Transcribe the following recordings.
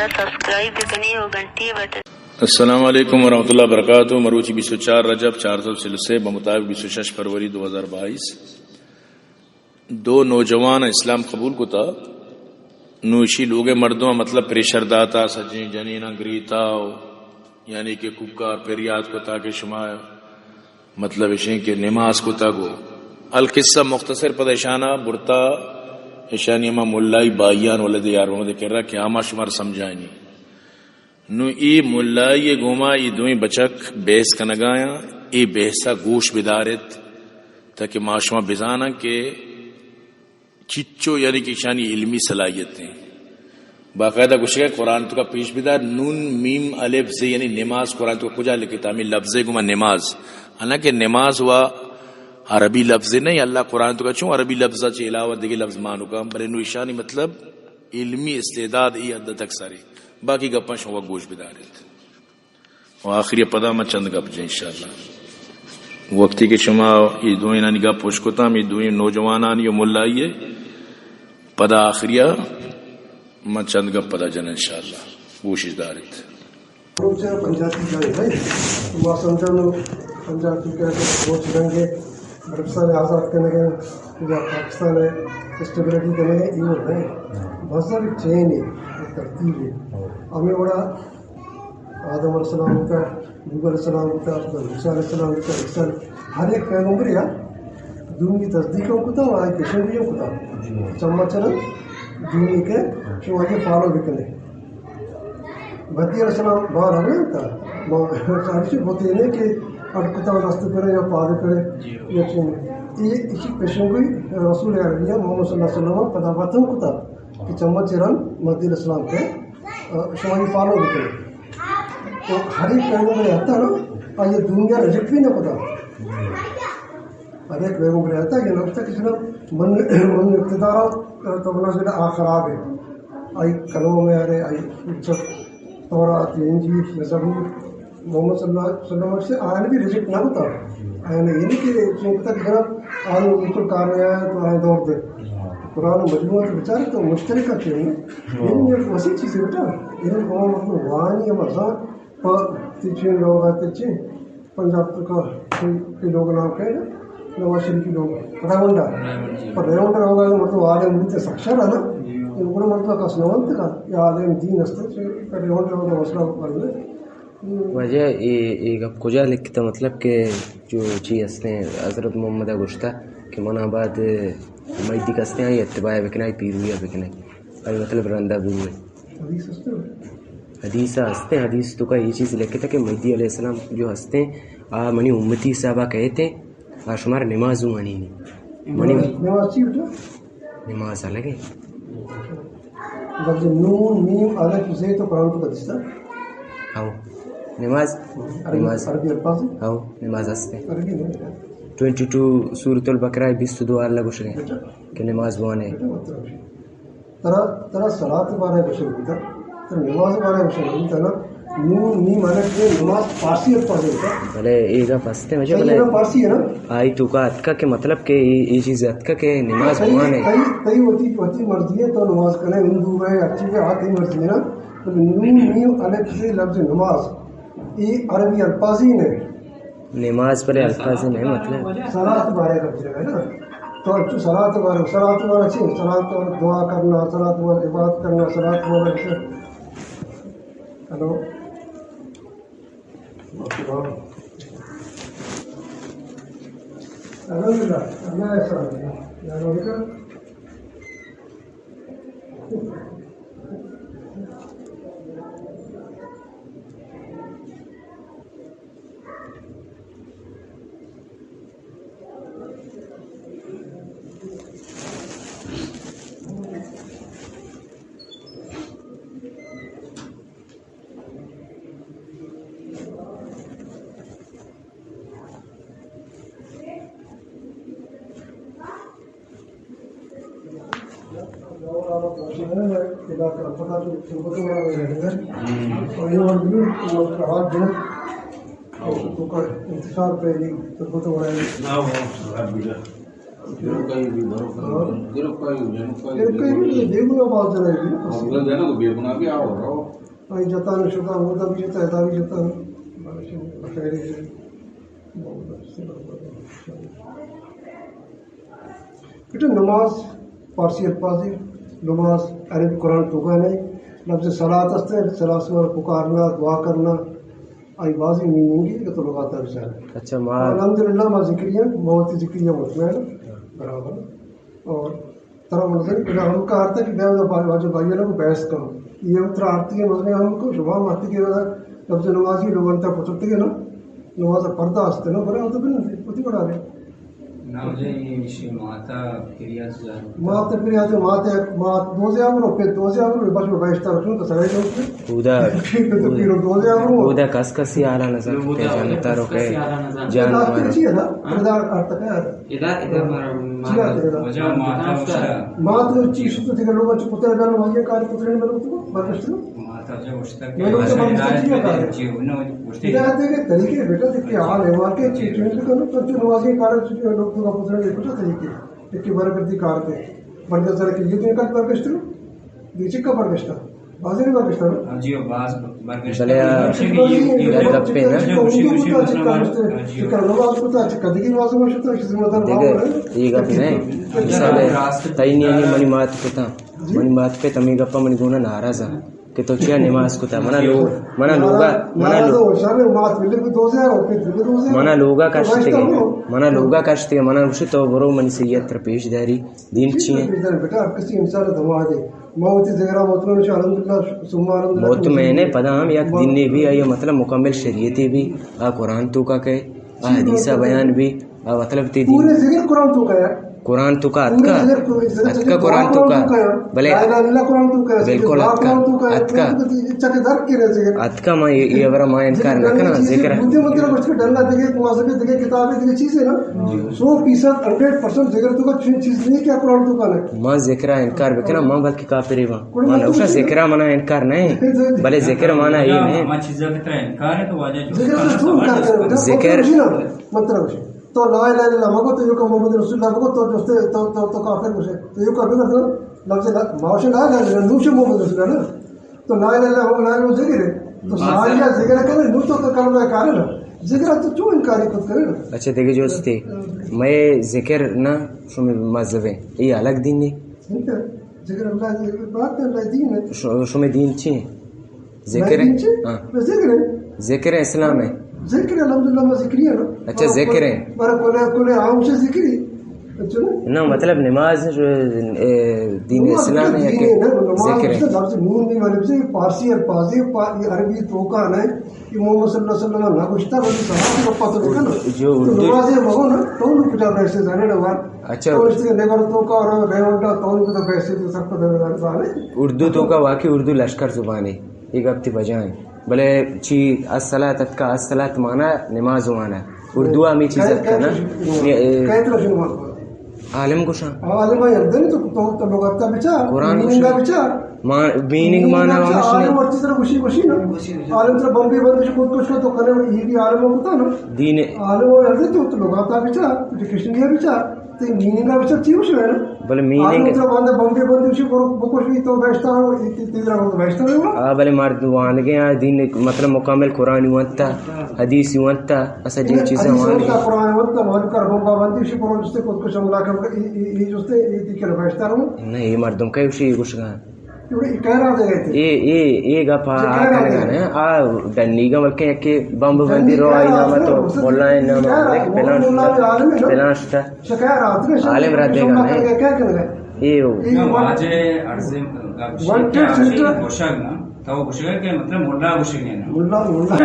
سبسکرائب بکنی و گھنٹی بٹن۔ السلام علیکم ورحمۃ اللہ وبرکاتہ۔ مروچی بیست و چار رجب چار سو چل و سے، بمطابق بیست و شش فروری دو ہزار بائیس۔ دو نوجوان اسلام قبول کتا، نو ایشی لوگ مردم مطلب پریشر داتا، سجیں جنیناں گریتا و یعنی کہ کوکار پریات کتا کہ شما مطلب اشیں کہ نماز کتا گو۔ القصہ مختصر، پدا اشانا برتا، اشانی ہما ملائی بھائیان ولد یار محمد کرا کہ ہما شمار سمجھائنی۔ نوں اے ملائی ء گوما اے دوئیں بچک بحث کنگایاں، اے بحث ء گوش بداریت تاکہ ما شما بزاناں کہ چچو یعنی کہ ایشانی علمی صلاحیت ہیں۔ باقاعدہ گوشگا قرآن تو کا پیش بدار، نون میم الف زے یعنی نماز قرآن تو کا کجا لکھتا؟ ہمیں لفظے گوما نماز، حالانکہ نماز و عربی لفظے نہیں، اللہ قرآن تو کا چون عربی لفظ چے علاوہ دیگه لفظ مانو کا، بلے نو ایشانی مطلب علمی استعداد ای حد تک ساری۔ باقی گپاں شما گوش بداریت۔ و آخری پدا ما چند گپ جن انشاءاللہ۔ وقتی کہ شما اے دوئینانی گپ پوش کتاں، اے دوئیں نوجوانانی و ملائی ء، پدا آخری ما چند گپ پدا جن انشاءاللہ۔ گوشش داریت۔ پنجابی جائے بھائی، ما سمجھانو پنجابی کا بہت رنگ ہے، پاکستان آزاد کرنے گئے یا پاکستان اسٹیبلٹی کرنے گئے، یہ نہیں۔ مذہب ایک چین ہے، ایک ترتیب ہے۔ ہمیں بڑا آدم علیہ السلام ہوتا، نوح علیہ السلام ہوتا، موسیٰ علیہ السلام ہوتا، عیسیٰ علیہ، ہر ایک پیغمبر یا دومی تصدیق ہم کتا، آئی پیشن بھی ہم کتا۔ چما چرن دومی کے شما یہ فالو بکنے۔ مہدی علیہ السلام بار ہمیں ہوتا، ما ساری سے بہت یہ نہیں کہ اٹ کتا دست کرے یا پاد کرے یا چین۔ یہ اسی پیشن کوئی رسول عربیہ محمد صلی اللہ علیہ وسلم پدا باتم کتا کہ چما چرن مہدی علیہ السلام کے شما یہ فالو بکنے۔ تو ہر ایک پیغمبر آتا نا، آ یہ دنیا ریجیکٹ بھی نہ پتا۔ ہر ایک پیغمبر آتا، یہ نہ پتا کہ جناب من، من اقتدار آؤ، تو بنا جناب آ خراب ہے۔ آئی کلمہ میں آ رہے، آئی تورات، انجیل، زبور، محمد صلی اللہ علیہ وسلم سے آنے بھی ریجیکٹ نہ ہوتا۔ آنے یہ نہیں کہ چونکہ تک جناب آنے بالکل کار میں آیا تو آنے دور دے۔ قرآن مجموعہ تو بیچارے تو مشترکہ تھے نا۔ یہ ایک وسیع چیز ہے بیٹا۔ یہ قوم مطلب وانی ہم ازاں پہ تچین لوگ آتے چین پنجاب تو کا کوئی لوگ نام کہے نا، نواز شریف کی لوگ، ریونڈا۔ پر ریونڈا لوگ آتے مطلب آدم ہوتے سکشر ہے نا۔ یہ بڑا مطلب کس نوانتے کا، یا آدم دین استے چین، پر ریونڈا لوگ مسئلہ بڑھنے۔ واجہ اے، اے گپ کجا لکھتا، مطلب کہ جو چی ہستیں، حضرت محمد ء گوشتا کہ منا بعد مہدی کستیں آئی اتباع بکنے، آئی پیروی بکنے، آئی مطلب رندا بوئے۔ حدیث ہستیں؟ حدیث ہستیں، حدیث تو کا یہ چیز لکھتا کہ مہدی علیہ السلام جو ہستیں، آ منی امتی حسابا کہتے، آ شمار نماز وانینی۔ منی نماز، نماز چی بیٹا؟ نماز الگ ہے۔ لفظ نون، میم، الف، زے تو قرآن تو حدیث ہے؟ ہاؤ۔ نماز، عربی، نماز۔ عربی الفاظ ہے؟ ہاؤ، نماز ہستے۔ عربی نہیں ہے۔ ٹوئنٹی ٹو سورۃ البقرہ بیست و دو اللہ گوشگے بیٹا۔ کہ نماز وانے۔ بیٹا، مطلب۔ ترا، ترا صلاۃ بارے گوشگ بوتا، ترا نماز بارے گوشگ بوتا نا، نون میم الف زے نماز فارسی الفاظ ہوتا۔ بلے اے گپ ہستے مجھے، صحیح ہے بلے نا، فارسی ہے نا؟ آئی تو کا اتکا کہ مطلب کہ اے، اے چیز اتکا کہ نماز تئی، بوانے۔ تئی، تئی وتی، وتی مرضی ہے تو نماز کنے، ہندو ہے، ہر چیز ہے، آ تئی مرضی ہے نا۔ تو نون میم الف زے لفظ نماز، اے عربی الفاظ ہی نہیں۔ نماز پر الفاظ نہیں، مطلب۔ صلاۃ بارے رب جائے نا۔ تو اچھو صلاۃ بارے، صلاۃ بارے چی؟ صلاۃ بارے دعا کرنا، صلاۃ بارے عبادت کرنا، صلاۃ بارے چی؟ ہیلو۔ الحمدللہ، اللہ احسان ہے۔ یا رب کا۔ انتشار پہ تربت وڑا۔ جنوکائی بھی بھروسہ، ہاں۔ جنوکائی، جنوکائی، جنوکائی بھی، یہ دیکھو نا، بات ذرا یہ نا، ہاں، بس۔ جنوک بے گناہ بھی آؤ، رہو۔ بھائی جتا نہیں شتا، وہ تو بھی جتا، ایسا بھی جتا نہیں۔ بس، خیر ہے۔ بیٹا، نماز فارسی الفاظ ہے، نماز عربی قرآن توکا نہیں۔ لفظ صلاۃ است ہے، صلاۃ سے پکارنا، دعا کرنا، آئی بازی میننگ ہے کہ تو لغات بچار۔ اچھا، ما الحمدللہ ما ذکری ہیں، بہت ہی ذکری ہے، مطمئن برابر۔ اور ترا مطلب کہ ہم کا آرتا کہ بیا واجہ بھائی لوگ بحث کرو، یہ ترا آرتی ہے، مطلب ہم کو شبہ ماتی کے لفظ نمازی لوگوں تک پہنچتے گئے نا، نماز پردہ آستے نا، بڑا تو بن پتی بڑا رہے۔ نام جے ایشی ماتا پریات جان۔ ماتا پریات، ماتا، مات دوزے آمرو، پہ دوزے آمرو، بس میں بہشتار رکھوں تو سڑے جاؤں۔ اودا، پھر تو پھر دوزے آمرو۔ اودا کس کسی حالا نظر، اودا پہ جانتا کس رو کسی کہ حالا نظر۔ جان ڈاکٹر مارا۔ چی ہے نا؟ ہاں؟ ادا، ادا، ادا مارا، چی بات ہے ادا؟ وجہ ماتا ماتا۔ ماتا چی شد تو دیگر لوگ چی پتر گانو، یہ کار پتر نہیں بنو تو، برداشت کرو۔ ماتا جو اشتر میں لوگ تو برداشت کیا کار ہے؟ جی، انہوں نے اشتر۔ ادا آتے کہ طریقے بیٹا، دیکھ کے حال ہے، واقعی چی چینج کرو، تو جو نمازی کار ہے، جو لوگ تو پتر نہیں، کچھ طریقے۔ ایک بار کرتی کار تے۔ برداشت کرو کہ یہ تو کل برداشت کرو۔ یہ چکا برداشت کرو۔ بازی نے برگشتہ نا؟ ہاں جی، باز برگشتہ۔ بلے آ، یک گپے نا۔ دگہ، اے گپ نہ۔ مثال ہے، تئی نی منی مات پتا، منی مات پت ہمے گپا منی گونا ناراض آں کہ تو چیا نماز کتا؟ منا لو-، منا لوگا، منا لو-، منا لوگا کشتگے، منا لوگا کشتگے، منا گوشی تو برو منی سید تر پیش داری، دین چی ہیں؟ بیٹا، ہر کسی انسان دماغ ہے۔ ما وتی ذکر ءَ مطمئن شو، الحمدللہ، ثم الحمدللہ۔ مطمئن ہے، پدا ہم یک دین نے بھی، آئی مطلب مکمل شریعتے بھی، آ قرآن توکا کئے، آ حدیث ءَ بیان بھی، آ مطلب تی دین۔ پورے ذکر قرآن توکا ہے۔ قرآن توکا اتکا، اتکا قرآن توکا۔ بلے لا الہ الا اللہ قرآن توکا ہے، بالکل اتکا، قرآن توکا ہے، اتکا۔ چکے در کے رہ ذکر۔ اتکا ما یہ، یہ برا ما انکار نہ کنا، ذکر۔ بودے مطلب اس کے ڈنگا دگے، مذہبی دگے، کتابیں دگے چیزیں نا۔ سو فیصد، ہنڈریڈ پرسینٹ ذکر توکا چیز نہیں کیا قرآن توکا ہے۔ ما ذکر ءَ انکار بکناں، ما بلکہ کافرے باں۔ ما نہ گوشاں ذکر ءَ منا انکار نہ ایں، بلے ذکر ءِ مانا اے نہ ایں۔ ہما چیزا کہ ترا انکار ہے تو واجہ جو ذکر ءَ تو انکار کرے، ذکر۔ مطلب ہے، تو لا الہ الا اللہ مگو، تو یوکا محمد رسول اللہ مگو، تو جستے، تو، تو، تو کافر گوشے۔ تو یوکا بگر تو لفظ لا، ما گوشے لا الہ الا اللہ، نوشے محمد رسول اللہ نا۔ تو لا الہ الا اللہ، لا الہ الا اللہ ذکر ہے۔ تو ساریا ذکر کرے، نو تو کلمہ کار ہے نا۔ ذکر ءَ تو چون انکاری خود کرے نا۔ اچھا، دیکھے جو استے، میں ذکر نہ شمے مذہب ہے، یہ الگ دین ہے۔ ذکر اللہ، ذکر بات ہے، اللہ دین ہے۔ شو-، شمے دین چی ہیں؟ ذکر ہے؟ دین چی؟ ہاں۔ ذکر ہے۔ ذکر ہے، اسلام ہے۔ ذکر ہے، الحمدللہ، ما ذکری ہے نا۔ اچھا، ذکر ہے۔ برا کل، کل عام سے ذکری۔ اچھا نا؟ نہ، مطلب نماز جو، اے، دین اسلام ہے کہ ذکر ہے؟ نماز لفظ نون نہیں، مطلب سے فارسی الفاظ ہے، پا-، یہ عربی توکا نہیں۔ کہ محمد صلی اللہ علیہ وسلم نہ گوشتا، بلکہ صحابہ کو پتہ لگا نا۔ جو تو اردو نمازے مگو نا، تو نو کجا بیسے جانے نا وار۔ اچھا۔ تو اس کے نیبر توکا اور ریونڈا تو نو کجا بیسے تو سب کو دے جانے۔ اردو توکا واقعی اردو لشکر زبان ہے، یہ گپ تی بجائیں۔ بلے چی الصلاۃ اتکا، الصلاۃ مانا نماز مانا۔ اردو ہمیں چیز اتکا نا۔ کئی طرح سے نماز پڑھتے؟ عالم گوشاں۔ عالم ءَ یل دنی تو، تو، تو لغت ءَ بچار، قرآن میننگ ءَ بچار۔ ما-، میننگ مانا بچار، ہمش نہ۔ عالم ہر چیز را گوشی، گوشی نا۔ عالم ترا بمبے بندی چی خود کش کو تو کنے، یہ بھی عالم کو کتا نا۔ دین۔ عالم ءَ یل دنی تو، تو لغت ءَ بچار، تو ڈکشنری ءَ بچار، تو میننگ ءَ بچار، چی گوشی نا؟ بلے میننگ عالم ترا بندے بمبے بندی چی برو بکش بھی تو بیشتر ہو، تی-، تی-، تیرا ہو تو بیشتر ہو۔ آ، بلے مرد وانگے آ دین مطلب مکمل قرآن وانتا، حدیث وانتا۔ اسا جی چیزاں حدیث وانی۔ وانتا، قرآن وانتا، مالک کر بمبا بندی شی، قرآن جستے خود کش حملہ کر، ای، ای، ای جستے، ای دی کر بیشتر ہوں۔ نہیں، یہ مردم کئی شی گوشگا۔ یہ کہہ رہا دے گئے تھے۔ اے، اے، اے گپا آ کنگا نا، آ ڈنیگا بلکہ یکے بمب بندی رو آئی نام تو، مولا نام، پلان شتا، پلان شتا۔ عالم را دے گا نا۔ اے واجہ عرض گوشگ نا، تو گوشگ کہ مطلب مولا گوشگ نا۔ مولا، مولا۔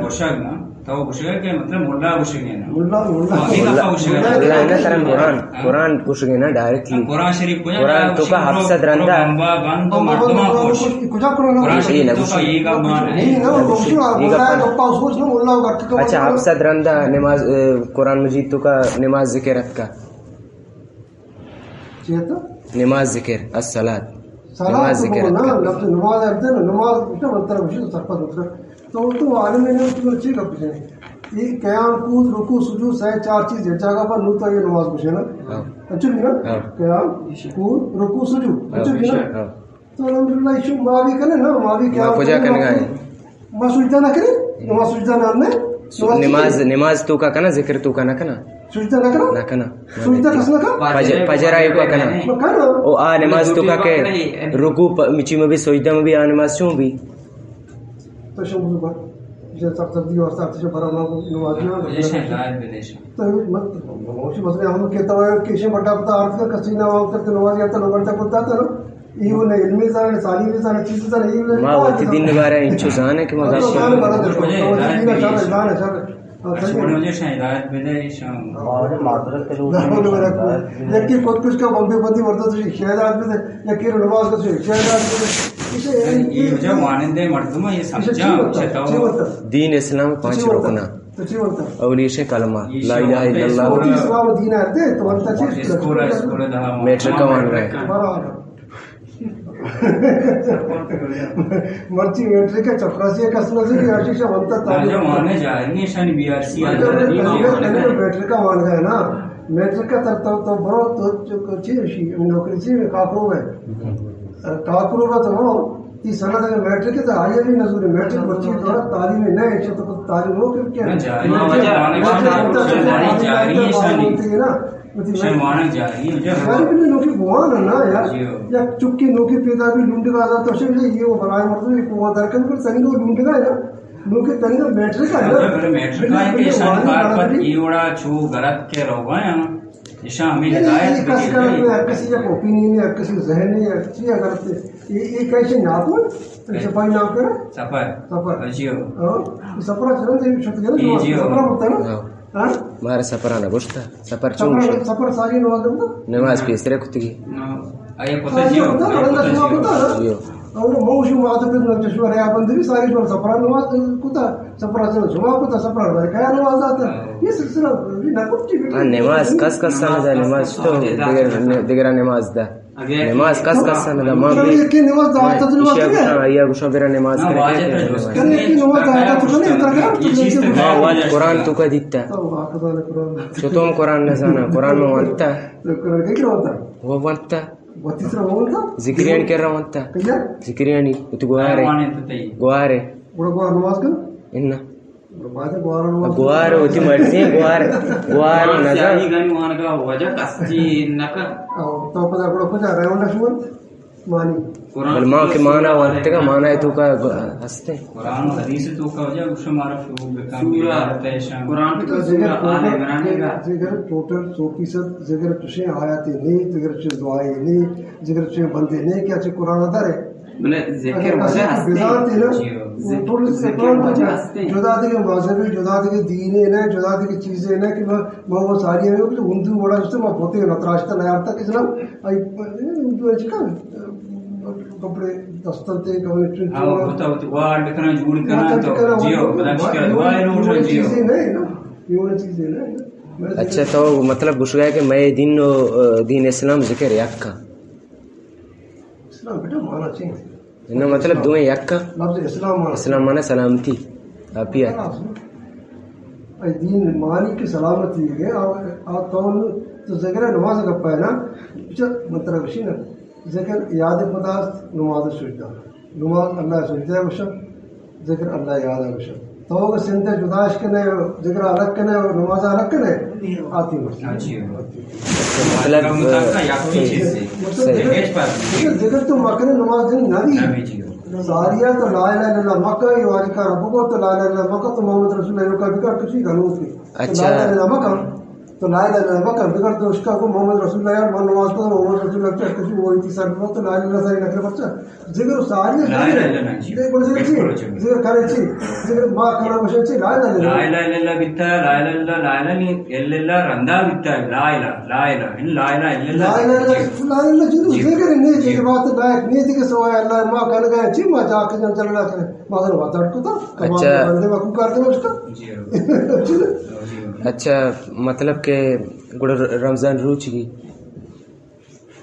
گوشگ نا۔ تو گوشگا کہ مطلب مولا گوشگے نا۔ مولا، مولا۔ مولا، مولا، مولا، ترا قرآن، ہاں۔ قرآن گوشگے نا ڈائریکٹلی۔ قرآن شریف کجا قرآن تو کا ہفت صد رندا۔ بمبا بند تو مردماں پوش۔ کجا قرآن؟ قرآن شریف تو کا یہ گا مان ہے۔ نہیں، نہ، مولا گپا سوچ نا، مولا گپا۔ اچھا، ہفت صد رندا نماز، اے، قرآن مجید تو کا نماز ذکر اتکا۔ چی اتکا؟ نماز ذکر، الصلاۃ۔ نماز ذکر اتکا۔ لفظ نماز اتکا نا، نماز اتکا، من ترا گوشی تو سرپد اتکا۔ تو، تو عالم نے تو چی گپ جنے؟ اے قیام، کود، رکوع، سجود، سئے چار چیز یک جاگہ پر نوں تو اے نماز گوشے نا۔ ہاں۔ انچو بھی نا؟ ہاں۔ قیام، کود، رکوع، سجود۔ ہاں۔ انچو بھی نا؟ ہاں۔ تو الحمدللہ ایشو ما بھی کنے نا، ما بھی قیام ما کجا کنے، کنگا ہے؟ ما سجدہ نہ کنے، ما سجدہ نہ نے۔ نماز، نماز توکا کنا، ذکر توکا نہ کنا۔ سجدہ نہ کنا؟ نہ کنا۔ سجدہ کس نہ کنا؟ پجر، پجر آئے کو کنا۔ نہ کنا۔ او آ نماز توکا کہ رکوع پ-، مچی میں بھی سجدہ میں بھی آ نماز چون بھی؟ تو شو بزرگ، جے سب سب دی واسطہ تو برا ما نماز نہ۔ یہ شاید ہدایت بدے شاید۔ تو مت، موشی مسئلہ ہم کہتا ہے کہ شے بڑا پتا آرت کا کسی نہ وقت تو نماز یا تو نمبر تک ہوتا تھا نا۔ ایو نہ علمی زانہ، سالی بھی زانہ، چیز زانہ، ایو نہ ما وتی دین بارے انچو زانہ کہ ما تو زانہ بڑا دے، تو وتی دین شر، زانہ شر۔ ہاں، صحیح ہے۔ وجہ شاید ہدایت بدے شاید۔ ہاں، وجہ معذرت کرو۔ یکی خود کش کا بمبے پتی مرتا تو شاید ہدایت بدے، یکی نماز کا شاید ہدایت بدے۔ اسے یہ وجہ وانندے مردم یہ سمجھا، چی ہوتا؟ دین اسلام پانچ رکن ہے۔ تو چی ہوتا؟ اولی شے کلمہ، لا الہ الا اللہ۔ اسلام دین ہے، تو انت چیز میٹرک کا وان رہے۔ برابر۔ مرچی میٹرک ءَ چپراسی ءَ کس نہ زیری، آشی شا ونتا تعلیم۔ راجہ مانے جاہلی شانی بی آر سی آ جاہلی مانے۔ میٹرک ءَ مان گئے نا، میٹرک ءَ تر تو، تو برو تو چی شی نوکری چی کاکرو ہے۔ کاکرو تو برو تی سند اگر میٹرک ءَ تو آئی بھی نہ زوری، میٹرک مرچی دورا تعلیم نہ ہے، تو تعلیم ہو کہ کیا؟ جاہلی شانی۔ شے وانگ جاہلی، جاہلی۔ نوکی بوان نا یار۔ جی ہو۔ یک چکی نوکی پیدا بھی لونڈگا دا تو شے یہ وہ بلائے مردم یہ کو درکن پر تنگو لونڈگا ہے نا۔ نوکی تنگو میٹرک ہے نا۔ میٹرک ہے کہ شان کار پر ایوڑا چو غلط کے روگا ہے نا۔ ایشاں ہمیں ہدایت بھی کسی غلط نہیں، ہر کسی یک اوپینین ہے، ہر کسی ذہن ہے، ہر چیز غلط ہے۔ یہ، یہ کیسے ناکو؟ سپاہی نام کرے؟ سفر۔ سفر۔ جی ہو۔ ہاں۔ سفر چلن دے شکریہ۔ جی ہو۔ سفر ہوتا ہے نا؟ ہاں۔ ہاں؟ مارا سپرا نہ گوشتا۔ سپر چون گوشتا؟ سپر ساری نماز دنتا؟ نماز پیسرے کتگی۔ آیا پتہ جیو؟ پتہ، پتہ جیو۔ جیو۔ اور موشو مات پہ چشمہ ریا بندری ساری جو سپرا نماز کتا، سپرا سے جمعہ کتا، سپرا ریا کیا نماز آتا؟ یہ سلسلہ بھی نہ کتی۔ ہاں، نماز کس کس سندا، نماز تو دگر، دگر نماز دا۔ نماز کس کس نہ دا، ما بھی ایشی گوشاں، آیا گوشاں برا نماز کرے۔ ما قرآن تو کا دیتا؟ چو تو ہم قرآن نہ زانا، قرآن ما وانتا۔ وہ وانتا۔ ذکریان کرا وانتا۔ ذکریانی، تو گوارے۔ گوارے۔ گوار وتی مرضی، گوار، گوار نہ دا۔ تو پدا گڑا کجا رہے ہوں شما؟ مانی۔ بل ما کہ مانا وانتگا، مانا ہے تو کا ہستے۔ قرآن و حدیث تو کا وجہ گوشو مارا شروع بکن، قرآن تو سورہ آل عمران ہے گا۔ ذکر ٹوٹل سو فیصد ذکر تشے آیاتے نہیں، ذکر تشے دعائے نہیں، ذکر تشے بندے نہیں، کیا چھ قرآن دارے؟ بلے ذکر وجہ ہستے۔ جی ہو۔ ذکر وجہ ہستے۔ جدا دیگہ مذہبی، جدا دیگہ دینے نہ، جدا دیگہ چیزے نہ کہ ما، ما وہ ساری ہمیں کچھ ہندو وڑا جستے ما بوتے نہ تراشتا نہ یارتا کہ جناب، آئی ہندو ہے چکا، کپڑے دستن تے کمنے چن ہاں، چن۔ ہوتا، ہوتا، وہ اڈ کرنا، جوڑ کرنا تو، جی ہو، بلا شکر، وہ لوٹ رہا، جی ہو۔ چیزے نہیں نا، یہ والی چیزے نہیں نا۔ اچھا، تو مطلب گوشگا ہے کہ میں دین و، دین اسلام ذکر یک کا۔ اسلام بیٹا مانا چی؟ انہاں مطلب دوئیں یک کا؟ لفظ اسلام مانا۔ اسلام مانا سلامتی، عافیت۔ اے دین مانی کہ سلامتی ہے، آ، آ تو، تو ذکر نماز گپا ہے نا، اچھا، مطلب اسی نا، ذکر یاد خداست، نماز سجدہ۔ نماز اللہ سجدہ گوشا، ذکر اللہ یاد گوشا۔ تو اگر سندھ جداش کنے، ذکر الگ کنے، نماز الگ کنے، آتی مرضی۔ اچھا، مطلب، مطلب، یک چیز ہے۔ مطلب، صحیح۔ ذکر، ذکر تو مکنے نماز دن نہ دی۔ نہ دی، جی۔ ساریا تو لا الہ الا اللہ مکہ، یہ واجی کا رب کو تو لا الہ الا اللہ مکہ، تو محمد رسول اللہ کا ذکر کسی گنوس کے۔ اچھا۔ لا الہ الا اللہ مکہ۔ تو لا الہ الا اللہ مکن، بگر تو اشکا کو محمد رسول اللہ یار، من نماز کو محمد رسول اللہ کیا کچھ وہ انتی سر پر تو لا الہ الا اللہ ساری نکل بچا۔ ذکر ساری لا الہ الا اللہ جی۔ ذکر بڑے ذکر چی؟ ذکر کرے چی؟ ذکر ما کرا بشن چی؟ لا الہ الا اللہ۔ لا الہ الا اللہ بیتا، لا الہ الا اللہ، لا الہ الا اللہ رندا بیتا، لا الہ، لا الہ، ان لا الہ الا اللہ۔ لا الہ الا اللہ، لا الہ الا اللہ جنو جی۔ ذکر نہیں، جی۔ ذکر بات لائق نہیں، ذکر سوائے اللہ ما کن گئے چی، ما جا کے جن چل رہا کرے۔ مادر واتاڑ کتا، اچھا۔ بندے ما کو کار کرنا اس کا۔ جی۔ اچھا، مطلب کہ گڑا رمضان روچ گی؟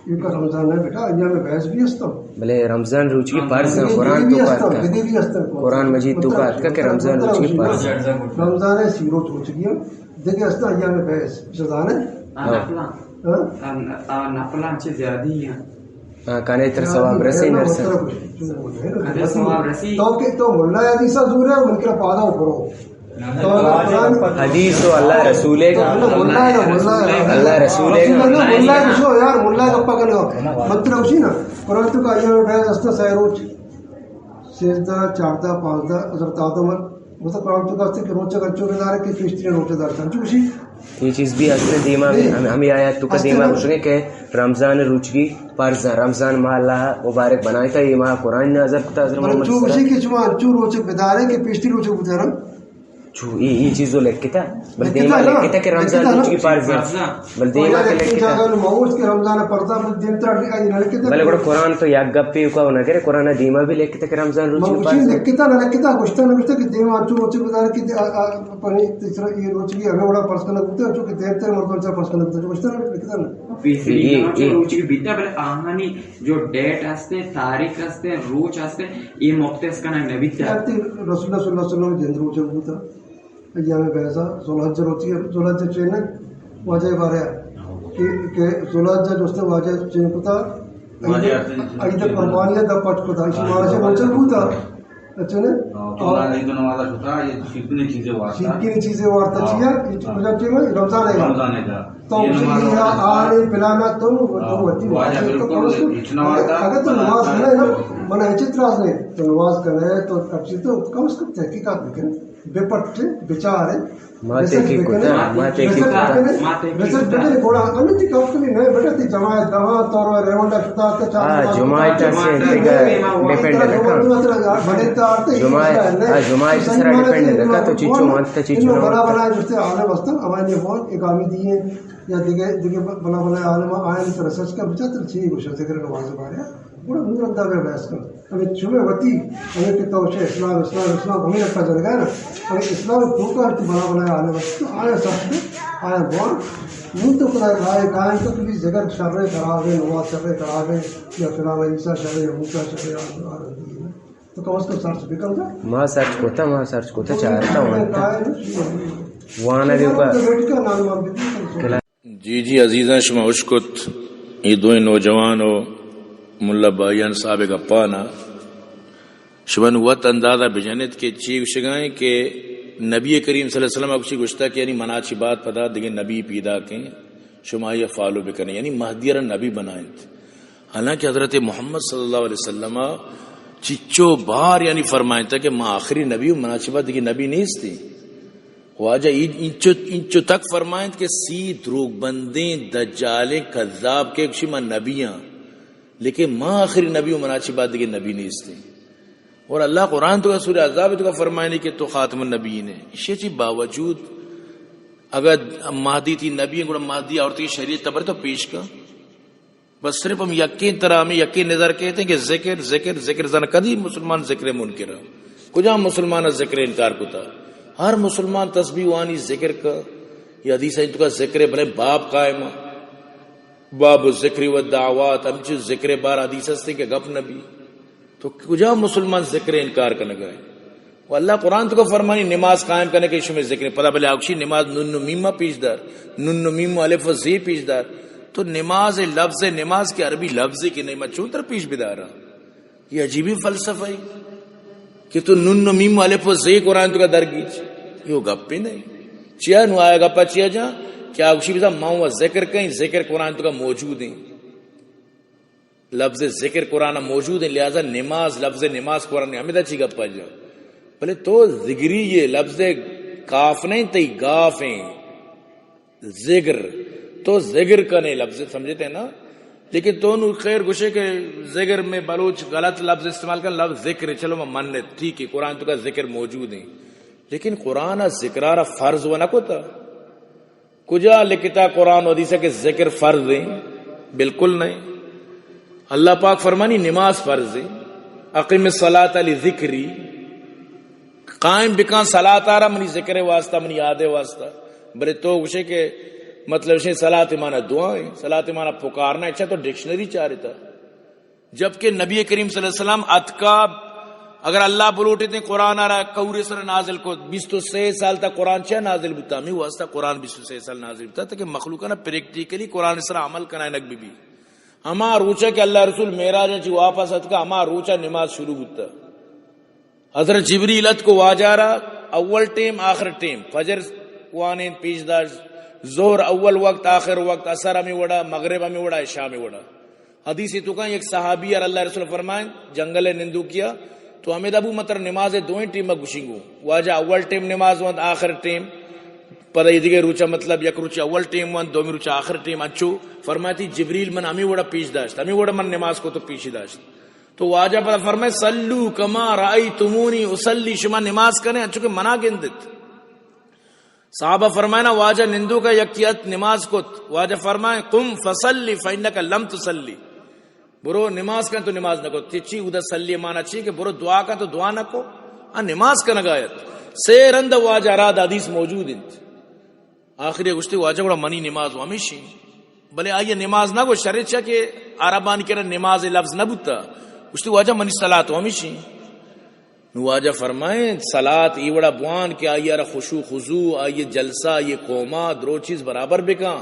کیونکہ رمضان ہے بیٹا، ایام بیس بھی ہستم۔ بلے رمضان روچگی فرض ہیں، قرآن تو کا اتکا۔ قرآن مجید تو کا اتکا کہ رمضان روچگی فرض ہیں۔ رمضان ہے سی روچ روچگی ہیں، دگہ ہستاں ایام بیس، زانے؟ ہاں۔ نفلاں۔ ہاں؟ آ، آ نفلاں چہ زیادہ ہیں۔ ہاں، کنے تر ثواب رسی نرسے۔ کنے ثواب رسی۔ تو کہ تو ملا حدیثا زور ہے، من کرا پادا کرو۔ حدیث و اللہ رسول ہے۔ اللہ رسول ہے۔ ملا گپا کنو یار، ملا گپا کنو۔ مطلب اسی نا، قرآن تو کا ایام بیس ہستاں سہ روچ، سیزدہ، چاردہ، پانزدہ، حضرت آدم، مطلب قرآن تو کا کہ روچ انچو بدارے کہ پیشتریں روچ دار انچو اسی۔ یہ چیز بھی اصل دیما ہم، ہمیں آیات تو کا دیما گوشگے کہ رمضان روچگی فرض ہیں، رمضان ماہ اللہ مبارک بنائے تھا، یہ ماہ قرآن نازل کتا حضرت محمد صلی اللہ علیہ وسلم۔ تو کہ شما انچو روچ بدارے کہ پیشتری روچ بدارے۔ چو، ای، ای چیزو لکھتا؟ بل دیما لکھتا کہ رمضان روچگی فرض ہے۔ بل دیما کہ لکھتا؟ جاگہ نو موت کہ رمضان فرض ہے، بل دیم ترا لکھتا۔ بل گڑا قرآن تو یک گپے کو نہ کرے، قرآن دیما بھی لکھتا کہ رمضان روچگی فرض ہے۔ لکھتا نہ لکھتا، گوشتا نہ گوشتا کہ دیما انچو روچ بدارے کہ آ، آ، پنی تیسرا یہ روچگی ہمیں وڑا فرض کرنا بوتا، چونکہ دیم تر مردم چا فرض کرنا بوتا، گوشتا نہ لکھتا نا۔ یہ، یہ روچگی بیتا، بل آہانی جو ڈیٹ ہستے، تاریخ ہستے، روچ ہستے، یہ مختص کنگ نہ بیتا۔ رسول اللہ صلی اللہ علیہ وسلم جند روچ بوتا۔ ایام بیضا، ذوالحجہ روچی، ذوالحجہ چین واجہ بارے کہ، کہ ذوالحجہ جو ہستے واجہ چین کتا، عید، عید قربانی دا پچ کتا، اسی مارا سے روچ بوتا۔ اچھا نا؟ ہاں، تو عید نماز شتا، یہ شیرکنی چیزیں وارتا۔ شیرکنی چیزیں وارتا چیا؟ یہ وجہ کہ رمضان ہے۔ رمضان ہے۔ تو یہ نماز آنے پلانا تو، تو وتی واجہ بالکل تو کم از کم اگر تو نماز کرے نا، من ہچ اعتراض نہیں۔ تو نماز کرے تو کم سے تو کم از کم تحقیقات بکن، بے پٹ، بچار ہے۔ ما تحقیق کتا، ما تحقیق کتا۔ ریسرچ بکنے، گوڑا انتی کم کمی نہیں بیٹا، تی جماعت دوا تو ریونڈا شتا تے چار ہاں، جماعت سے تیگا ڈیپینڈ رکھا۔ جماعت، ہاں، جماعت سرا ڈیپینڈ رکھا تو چیچو مانتا چیچو نہ بنا بنا جستے عالم ہستن، ہماری فون اقامی دیے۔ یا دگہ، دگہ بلا بلا عالم آئین تو ریسرچ کا بچا تو چی گوشا ذکر نماز بارے۔ گڑا نور انداز میں بحث کن۔ ہمیں چمے وتی، ہمیں کہ تو اسلام، اسلام، اسلام، ہمیں رکھا جائے گا نا۔ ہمیں اسلام تو کا تو بلا بلا عالم تو آیا سب آیا بول۔ نور تو خدا رائے قائم تو بھی ذکر شر خراب ہے، نماز شر خراب ہے، یا فلانا عیسیٰ شر ہے، یا موسیٰ شر ہے، تو کم از کم سرچ بکن۔ ما سرچ کتا، ما سرچ کتا، چارتا وانتا۔ وانا دیو کا۔ جی، جی، عزیزاں، شما اشکت، یہ دوئیں نوجوان و ملا بھائیان صاحب گپانا، شما نوں وت اندازہ بجنت کہ چی گوشگائیں کہ نبی کریم صلی اللہ علیہ وسلم اگشی گوشتا کہ یعنی منا چی بعد پدا دگہ نبی پیدا کیں، شما یہ فالو بکنے، یعنی مہدی را نبی بنائیں۔ حالانکہ حضرت محمد صلی اللہ علیہ وسلم چچو بار یعنی فرمائیں تھا کہ ما آخری نبی ہوں، منا چی بعد دگہ نبی نیستی۔ واجہ ای-، انچو، انچو تک فرمائیں کہ سی دروگ بندیں، دجالیں، کذاب کے گشی ما نبی ہاں، لیکن ما آخری نبی ہوں، منا چی بعد دگہ نبی نیستی۔ اور اللہ قرآن تو سورہ احزاب تو کا فرمائنی کہ تو خاتم النبیین ہے۔ اشی چی باوجود اگر مہدی تی نبی ہیں، گڑا مہدی عورت کی شریعت تبر تو پیش کا۔ بس صرف ہم یقین ترا ہمیں یقین نظر کہتے ہیں کہ ذکر، ذکر، ذکر زن کدی مسلمان ذکر منکر ہے۔ کجا مسلمان ذکر انکار کتا؟ ہر مسلمان تسبیح وانی ذکر کا۔ یہ حدیث ہے تو کا ذکر بلے باب قائم ہے۔ باب الذکر والدعوات، ہم چیز ذکر بار حدیث ہستے کہ گپ نبی۔ تو کجا مسلمان ذکر انکار کنگا ہے؟ و اللہ قرآن تو کا فرمانی نماز قائم کنے کہ شمے ذکر پدا بلے آکشی نماز نون و میم پیش دار، نون و میم الف و زی پیش دار۔ تو نماز لفظ نماز کے عربی لفظ کے نہیں، ما چون تر پیش بدارا؟ یہ عجیبی فلسفہ ہے کہ تو نون و میم الف و زی قرآن تو کا درگیج، یہ گپ ہی نہیں۔ چیا نو آیا گپا چیا جا؟ کیا آکشی بزا ما و ذکر کہیں، ذکر قرآن تو کا موجود ہیں۔ لفظ ذکر قرآن موجود ہیں، لہذا نماز، لفظ نماز قرآن ہمدا چی گپا جا۔ بلے تو ذگری یہ لفظ کاف نہیں، تئی گاف ہیں۔ ذگر۔ تو ذگر کنے لفظ سمجھتے ہیں نا؟ لیکن تو نو خیر گوشے کہ ذگر میں بلوچ غلط لفظ استعمال کن، لفظ ذکر ہے، چلو میں منت، ٹھیک ہے، قرآن تو کا ذکر موجود ہیں۔ لیکن قرآن ذکرارا فرض و نہ کتا۔ کجا لکھتا قرآن و حدیث کہ ذکر فرض ہیں؟ بالکل نہیں۔ اللہ پاک فرمانی نماز فرض ہے، اقم الصلاۃ لذکری، قائم بکن صلاۃ آرا منی ذکر واسطہ، منی یاد واسطہ۔ بلے تو گوشے کہ مطلب شے صلاۃ مانا دعا ہے، صلاۃ مانا پکارنا ہے۔ اچھا تو ڈکشنری چارتا، جبکہ نبی کریم صلی اللہ علیہ وسلم اتکا، اگر اللہ بلوٹے تے قرآن را کور سر نازل کو، بیست و سے سال تا قرآن چہ نازل بوتا، ہمیں واسطہ قرآن بیست و سے سال نازل بوتا تاکہ مخلوقاں پریکٹیکلی قرآن سر عمل کنائنگ بی بی۔ ہما روچا کہ اللہ رسول معراج چی واپس اتکا، ہما روچا نماز شروع بوتا۔ حضرت جبریل اتکو واجہ را اول ٹیم آخر ٹیم، فجر وانین پیش داشت، ظہر اول وقت آخر وقت، عصر ہمیں وڑا، مغرب ہمیں وڑا، عشاء ہمیں وڑا۔ حدیث توکا یک صحابی اور اللہ رسول فرمائیں، جنگل نندوکیا، تو ہمیں دبو متر نماز دوئیں ٹیم گشنگو، واجہ اول ٹیم نماز وانت آخر ٹیم، پدا یہ دیگه روچا مطلب یک روچا اول ٹیم وانت، دومی روچا آخر ٹیم، انچو فرماتی جبریل من ہمیں وڑا پیش داشت، ہمیں وڑا من نماز کو تو پیش داشت۔ تو واجہ پر فرمائے، "صلوا کما رأیتمونی اصلی"، شما نماز کنے انچو کہ منا گندت۔ صحابہ فرمائنا، واجہ نندوکا یکی ات نماز کت، واجہ فرمائے، "قم فصلی فإنک لم تصلی"، برو نماز کن تو نماز نہ کت۔ تچی ادا صلی مانا چی کہ برو دعا کن تو دعا نہ کو، آ نماز کنگا ات۔ سے رند واجہ را دا حدیث موجود انت۔ آخری گوشتی، واجہ گڑا منی نماز و ہمیشی۔ بلے آئی نماز نہ گو شرچہ کہ عربانی کرا نماز لفظ نہ بوتا۔ گوشتی، واجہ منی صلاۃ و ہمیشی۔ نو واجہ فرمائیں، صلاۃ ای وڑا بوان کہ آئی را خشوع خضوع، آئی جلسہ، آئی قوما درو چیز برابر بکاں۔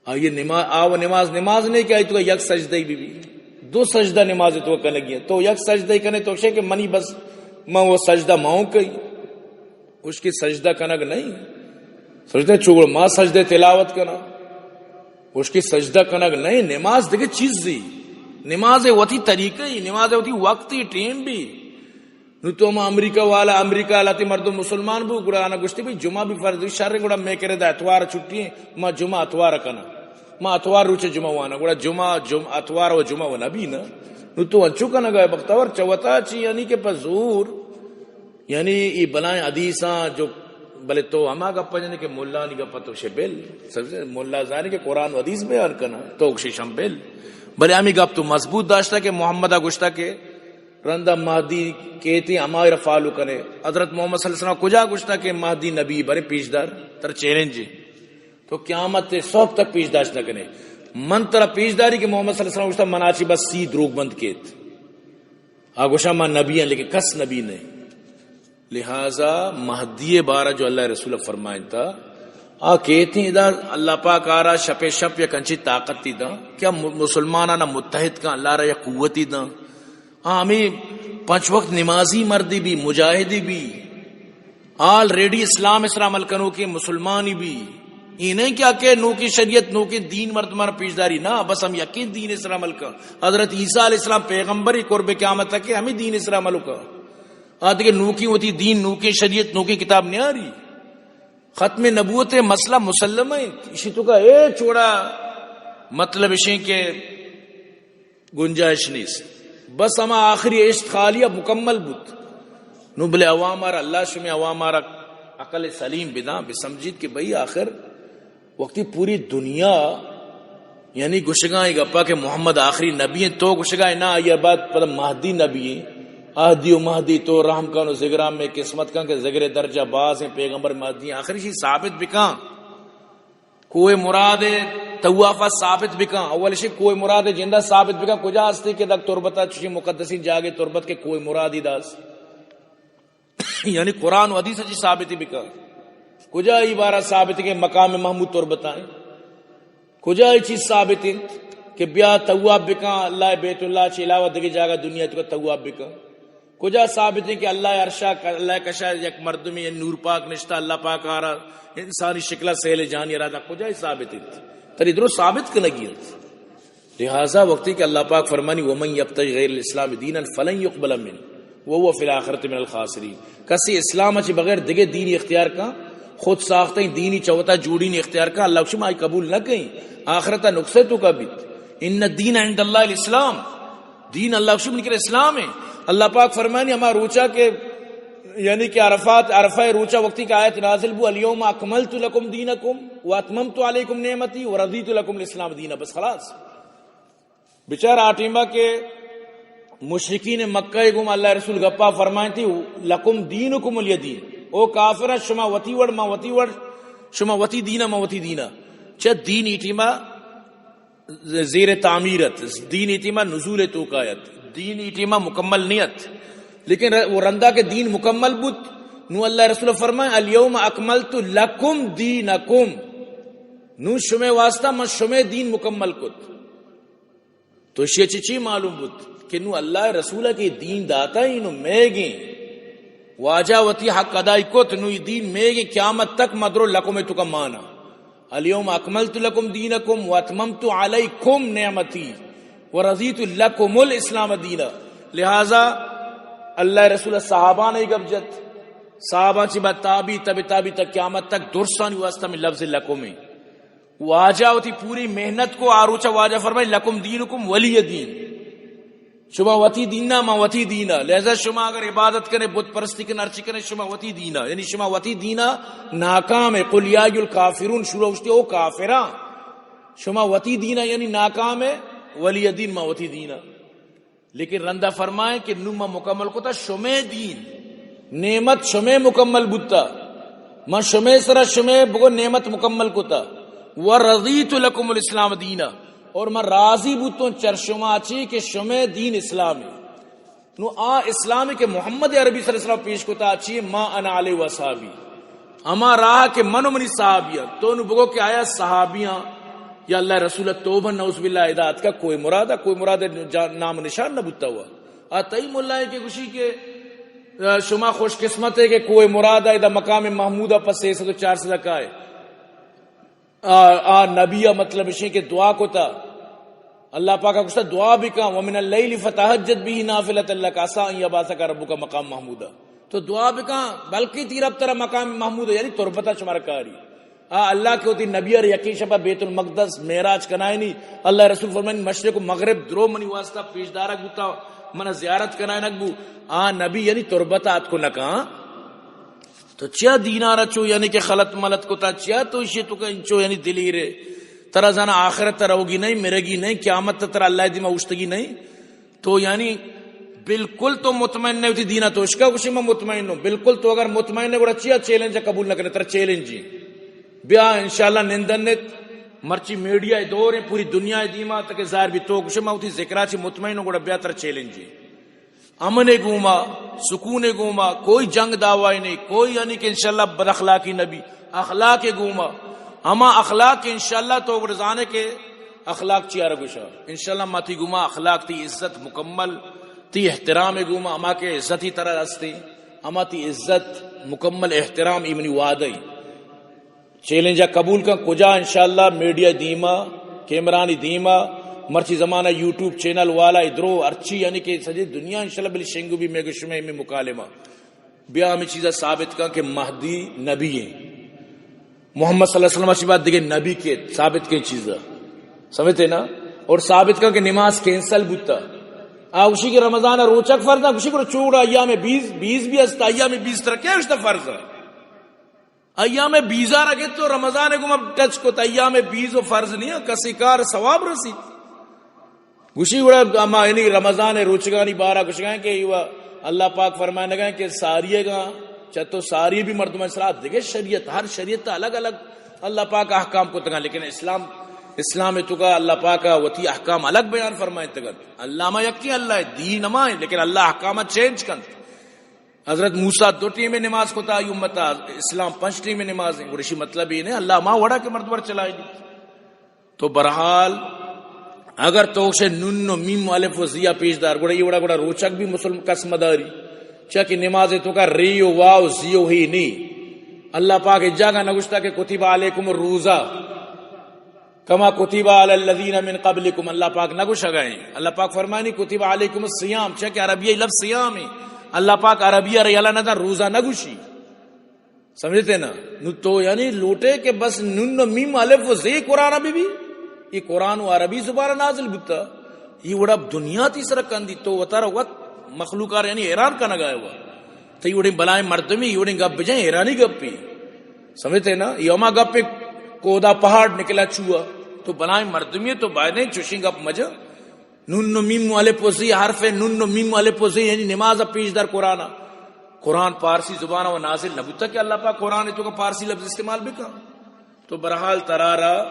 آئی نماز، آ و نماز، نماز نہیں کہ آئی تو یک سجدہ ہی بی بی۔ دو سجدہ نماز تو کنگی ہے۔ تو یک سجدہ ہی کنے تو شے کہ منی بس، من وہ سجدہ ماؤں کئی۔ اس کی سجدہ کنگ نہیں۔ سجدہ چوڑ ما سجدہ تلاوت کنا۔ اس کی سجدہ کنگ نہیں۔ نماز دیگه چیز دی۔ نماز وتی طریقہ ہی، نماز وتی وقت ہی، ٹیم بھی۔ نو تو ما امریکہ والا، امریکہ والا تے مردم مسلمان بو، گڑا آنا گوشتی بھئی جمعہ بھی فرض، شر گڑا میں کرے دا اتوار چھٹی ہے، ما جمعہ اتوار کنا۔ ما اتوار روچ جمعہ وانا، گڑا جمعہ، جمعہ، اتوار و جمعہ و نبی نا۔ نو تو انچو کنگا ہے بختور، چوتا چی یعنی کہ پہ زور، یعنی ای بلائیں حدیثاں جو، بلے تو ہما گپ جنے کہ ملانی گپ تو شے بل، سب سے ملا زانی کہ قرآن و حدیث بیان کنا، تو شے شم بل۔ بلے ہمیں گپ تو مضبوط داشتا کہ محمد گوشتا کہ رندا مہدی کیتی، ہمائی را فالو کنے۔ حضرت محمد صلی اللہ علیہ وسلم کجا گوشتا کہ مہدی نبی برے پیشدار، تر چیلنج ہے۔ تو قیامت صبح تک پیش داشت نہ کنے۔ من ترا پیش داری کہ محمد صلی اللہ علیہ وسلم گوشتا منا چی بس سی دروگ بند کیت۔ آ گوشا ما نبی ہیں لیکن کس نبی نہیں۔ لہذا مہدی بارہ جو اللہ رسول فرمائنتا، آ کیتی ادا اللہ پاک آرا شپ شپ یک انچی طاقت تی دا کہ م-، مسلمانانا متحد کن، اللہ را یک قوتی دا۔ ہاں، ہمیں پنچ وقت نمازی مردی بھی، مجاہدی بھی، آلریڈی اسلام اسرا عمل کنوکیں مسلمانی بھی۔ اے نہیں کہ آ کہ نوکیں شریعت، نوکیں دین مردمانا پیش داری، نہ، بس ہم یکیں دین اسرا عمل کن۔ حضرت عیسیٰ علیہ السلام پیغمبر ہی قرب قیامت تک ہمیں دین اسرا عمل کن۔ آ دیگه نوکیں وتی دین، نوکیں شریعت، نوکیں کتاب نیاری۔ ختم نبوت مسئلہ مسلمہ ہے۔ اسی تو کا اے چوڑا مطلب اشیں کہ گنجائش نیست۔ بس ہما آخری عشق خالی اب مکمل بوت۔ نو بلے عوام آرا، اللہ شمی عوام آرا عقل سلیم بداں، بسمجھیت کہ بھئی آخر وقتی پوری دنیا یعنی گشگاں اے گپا کہ محمد آخری نبی ہیں، تو گشگا اے نا، آئی بعد پدا مہدی نبی ہیں۔ اہدی و مہدی تو رحم کن و ذگران میں قسمت کن کہ ذگر درجہ باز ہیں، پیغمبر مہدی ہیں۔ آخری چیز ثابت بکاں۔ کوہ مراد طوافا ثابت بکاں۔ اول شی کوہ مراد جندا ثابت بکاں۔ کجا ہستی کہ دک تربتا چشی مقدسین جاگے تربت کے کوہ مرادی داس؟ یعنی قرآن و حدیث چی ثابت بکاں۔ کجا ای بارہ ثابت کہ مقام محمود تربتا ہیں؟ کجا ای چیز ثابت انت کہ بیا طواف بکاں، اللہ بیت اللہ چی علاوہ دگہ جاگہ دنیا تو طواف بکاں؟ کجا ثابت ہے کہ اللہ عرشا، اللہ کشا یک مردمی نور پاک نشتا، اللہ پاک آرا انسانی شکلہ سیل جانی رادا، کجا ای ثابت انت؟ تری درو ثابت کنگی انت۔ لہذا وقتی کہ اللہ پاک فرمانی، "ومن یبتغ غیر الاسلام دینا فلن یقبل منه وهو فی الآخرۃ من الخاسرین"، کسی اسلام چی بغیر دگہ دینی اختیار کا، خود ساختہ دینی چوتا جوڑی نی اختیار کا، اللہ شما آئی قبول نہ کہیں، آخرت نقصے تو کا بیت۔ ان الدین عند اللہ الاسلام، دین اللہ شما نکر اسلام ہے۔ اللہ پاک فرمانی ہما روچا کہ یعنی کہ عرفات، عرفہ روچا وقتی کہ آیت نازل بو، "الیوم اکملت لکم دینکم و اتممت علیکم نعمتی و رضیت لکم الاسلام دینا"، بس خلاص۔ بچار آ ٹیما کہ مشرکین مکہ گوم اللہ رسول گپا فرمائیں تھی، "لکم دینکم ولی دین"، او کافر شما وتی وڑ، ما وتی وڑ، شما وتی دینا، ما وتی دینا۔ چہ دین ای ٹیما زیر تعمیر ات، دین ای ٹیما نزول توکا ات، دین ای ٹیما مکمل نہ ات۔ لیکن ر-، وہ رندا کہ دین مکمل بوت، نو اللہ رسول فرمائے، "الیوم اکملت لکم دینکم"، نو شمے واسطہ من شمے دین مکمل کت۔ تو اشی چی چی معلوم بوت کہ نو اللہ رسول کے دین داتا ہی نو میگیں واجہ وتی حق ادائی کت، نو ای دین میگیں قیامت تک مدرو لکم توکا مانا۔ الیوم اکملت لکم دینکم و اتممت علیکم نعمتی و رضیت لکم الاسلام دینا۔ لہذا اللہ رسول صحابہ نے گپ جت، صحابہ چی بعد تابی، تب تابی تک قیامت تک درسانی واسطہ میں لفظ لکم ہے۔ واجہ وتی پوری محنت کو، آ روچا واجہ فرمائے، "لکم دینکم ولی دین"، شما وتی دینا، ما وتی دینا۔ لہذا شما اگر عبادت کنے، بت پرستی کنے، ہرچی کنے، شما وتی دینا، یعنی شما وتی دینا ناکام ہے۔ قل یا ایھا الکافرون شروع اشتی او کافراں، شما وتی دینا یعنی ناکام ہے، ولی دین، ما وتی دینا۔ لیکن رندا فرمائیں کہ نو ما مکمل کتا شمے دین، نعمت شمے مکمل بوتا، من شمے سرا شمے بگو نعمت مکمل کتا، و رضیت لکم الاسلام دینا، اور من راضی بوتوں چر شما چی کہ شمے دین اسلام ہے۔ نو آ اسلام کہ محمد عربی صلی اللہ علیہ وسلم پیش کتا چی، ما انا علیہ و اصحابی۔ ہما راہ کہ من و منی صحابیاں، تو نو بگو کہ آیا صحابیاں یا اللہ رسول توبہ نعوذ باللہ ادا اتکا کوہ مراد، کوہ مراد جا-، نام نشان نہ بوتا ہوا۔ آ تئی ملائیں کہ گوشی کہ، آ، شما خوش قسمت ہے کہ کوہ مراد ادا مقام محمود پہ سہ سد و چار سد کائے۔ آ، آ نبی ء مطلب اشیں کہ دعا کتا۔ اللہ پاک ء گوشتا، "دعا بکن، ومن اللیل فتہجد بہ نافلۃ لک عسی ان یبعثک ربک مقام محمودا۔" تو دعا بکن، بلکہ تئی رب ترا مقام محمود، یعنی تربت ء شمار کاری۔ آ اللہ کہ وتی نبی ء یکیں شپ ء بیت المقدس معراج کنائینی، اللہ رسول فرمائنی، "مشرق و مغرب درو منی واسطہ پیش دارگ بوتا، من زیارت کنائینگ بو۔" آ نبی یعنی تربت ء اتکو نکاں۔ تو چیا دینارا چو یعنی کہ خلط ملط کتا؟ چیا تو اشی توکا انچو یعنی دلیرے؟ ترا زانا آخرت روگی نہیں، مرگی نہیں، قیامت ترا اللہ دیما اوشتگی نہیں؟ تو یعنی بالکل تو مطمئن نہیں ہوتی دینا، تو اشکا گوشی من مطمئن ہوں۔ بالکل تو اگر مطمئن ہے گڑا چیا چیلنج قبول نہ کرے؟ ترا چیلنج ہی۔ بیا انشاءاللہ نندن نت، مرچی میڈیا دور ہیں، پوری دنیا دیما تک ظاہر بھی، تو گوشی من ہوتی ذکرا چی مطمئن ہوں، گڑا بیا ترا چیلنج ہی۔ امن ء گوما، سکون ء گوما، کوئی جنگ دعوی نہیں، کوئی یعنی کہ انشاءاللہ بد اخلاقی نبی، اخلاق ء گوما، ہما اخلاق کہ انشاءاللہ تو گڑ زانے کہ اخلاق چیار گوشا۔ انشاءاللہ ما تی گوما اخلاق، تی عزت مکمل، تی احترام ء گوما، ہما کہ عزتی ترا ہستی، ہما تی عزت مکمل، احترام ای منی وعدہ ای۔ چیلنج ء قبول کن، کجا انشاءاللہ میڈیا دیما، کیمرانی دیما، مرچی زمانہ یوٹیوب چینل والا ادرو ہرچی یعنی کہ سجے دنیا انشاءاللہ بلی شنگو بھی میں گشمے میں مکالمہ۔ بیا ہمیں چیزا ثابت کن کہ مہدی نبی ہیں۔ محمد صلی اللہ علیہ وسلم اسی بات دیگه نبی کے ثابت کے چیزا۔ سمجھتے نا؟ اور ثابت کن کہ نماز کینسل بوتا۔ آ اسی کے رمضان روچک فرض نہ، اسی کو چوڑا ایام بیس، بیس بھی ہستا، ایام بیس ترا کیا اشتا فرض ہے؟ ایام بیزار گت تو رمضان گوما ٹچ کت، ایام بیز و فرض نہیں، کسی کار ثواب رسی۔ گوشی گڑا اما یعنی رمضان روچگانی بارا گوشگائیں کہ ایوا اللہ پاک فرمائنگائیں کہ ساری گا چہ تو ساری بھی مردم سرا دگہ شریعت، ہر شریعت الگ الگ اللہ پاک احکام کتگا، لیکن اسلام، اسلام توکا اللہ پاک وتی احکام الگ بیان فرمائنتگا۔ اللہ ما یکی اللہ ہے، دین ہما ہے، لیکن اللہ احکام چینج کنت۔ حضرت موسیٰ دو ٹیم نماز کتا، آئی امت اسلام پنچ ٹیم نماز ہیں۔ گڑشی مطلب یہ نہیں اللہ ما وڑا کے مردور چلائی دی۔ تو برحال اگر تو شے نون و میم و الف و زیا پیش دار، گڑا یہ وڑا گڑا روچک بھی مسلم کس مداری۔ چاکہ نماز توکا ری و واو زیو ہی نہیں۔ اللہ پاک ایک جگہ نگوشتا کہ کتب علیکم الروزہ کما کتب علی الذین من قبلکم، اللہ پاک نہ گوشگا ہیں۔ اللہ پاک فرمانی کتب علیکم الصیام، چہ کہ عربی لفظ صیام ہے۔ اللہ پاک عربی ء یلا نہ دا، روزہ نہ گوشی۔ سمجھتے نا؟ نو تو یعنی لوٹے کہ بس نون و میم الف و زے قرآن بھی بھی؟ یہ قرآن و عربی زبان نازل بوتا۔ یہ وڑا دنیا تی سر کندی تو وتارا وت مخلوقار یعنی حیران کنگا ہے وہ۔ تئی وڑیں بلائیں مردمی، یہ وڑیں گپ بجائیں، حیرانی گپی۔ سمجھتے نا؟ یہ ہما گپ کودا پہاڑ نکلا چوا۔ تو بلائیں مردمی تو باید نہیں چوشیں گپ مجا۔ نون و میم و الف و زی حرف ہے، نون و میم و الف و زی یعنی نماز پیش دار قرآن۔ قرآن پارسی زبان و نازل نہ بوتا کہ اللہ پاک قرآن توکا پارسی لفظ استعمال بکا۔ تو بہرحال ترارا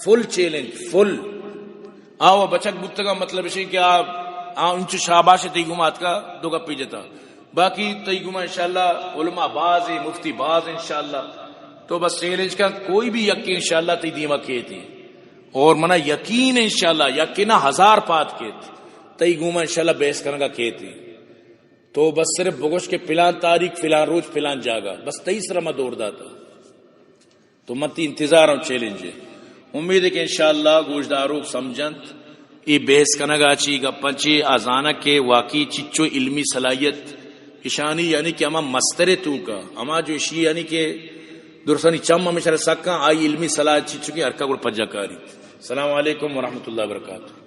فل چیلنج، فل۔ آ و بچک بوتگا، مطلب اش کہ آ، آ انچو شاباش تئی گوما اتکا دو گپی جتا۔ باقی تئی گوما انشاءاللہ علماء باز ہیں، مفتی باز ہیں انشاءاللہ۔ تو بس چیلنج کن، کوئی بھی یکی انشاءاللہ تئی دیما کیتی۔ اور منا یقین ہے انشاءاللہ، یقینا ہزار پات کیت، تئی گوما انشاءاللہ بحث کنگا کیتی۔ تو بس صرف بگوش کہ پلان تاریخ، پلان روچ، پلان جاگہ، بس تئی سرا ما دور داتا۔ تو من تئی انتظار ہوں چیلنج ہے۔ امید ہے کہ انشاءاللہ گوشداروک سمجھنت، اے بحث کنگا چی، گپاں چی، آ زانک کہ واقعی چچو علمی صلاحیت اشانی، یعنی کہ ہما مستر توکا، ہما جو اشی یعنی کہ درسانی چم ہمیشہ سکاں، آئی علمی صلاحیت چچو کہ ہرکا گڑ پجا کاری۔ السلام علیکم ورحمۃ اللہ وبرکاتہ۔